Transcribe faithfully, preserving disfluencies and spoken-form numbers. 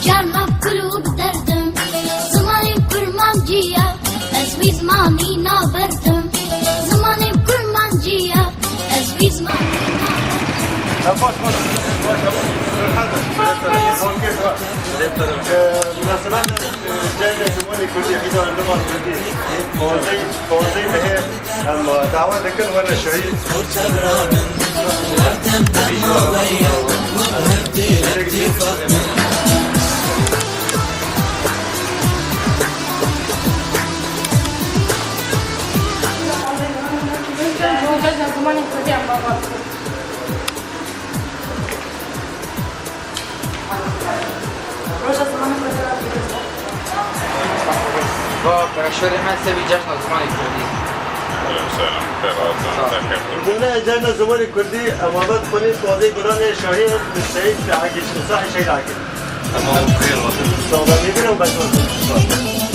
Karna kul û bi derdim, zimanê kurmancî ye, ez wî zimanî naberdim. Zimanê kurmancî ye, ez wî zimanî naberdim. Ee, münasebet, e, cayê zimanê kurdî, hîna li mal kurdî. Pozey, pozey mehê. Em dawa dikin were şehîd. Cejna zimanê kurdî em baba. Roja zimanê kurdî. Va, peşverê me sebî cejna zimanê kurdî. Selam, xêr hatin, Sağ ol. Serkeftin. Dune cejna zimanê kurdî, emamet xwînî tazê guranê şahî Seyîd Akî, Sahî Şehîd Akî. Tamam, xêr hatin. Sağ ol.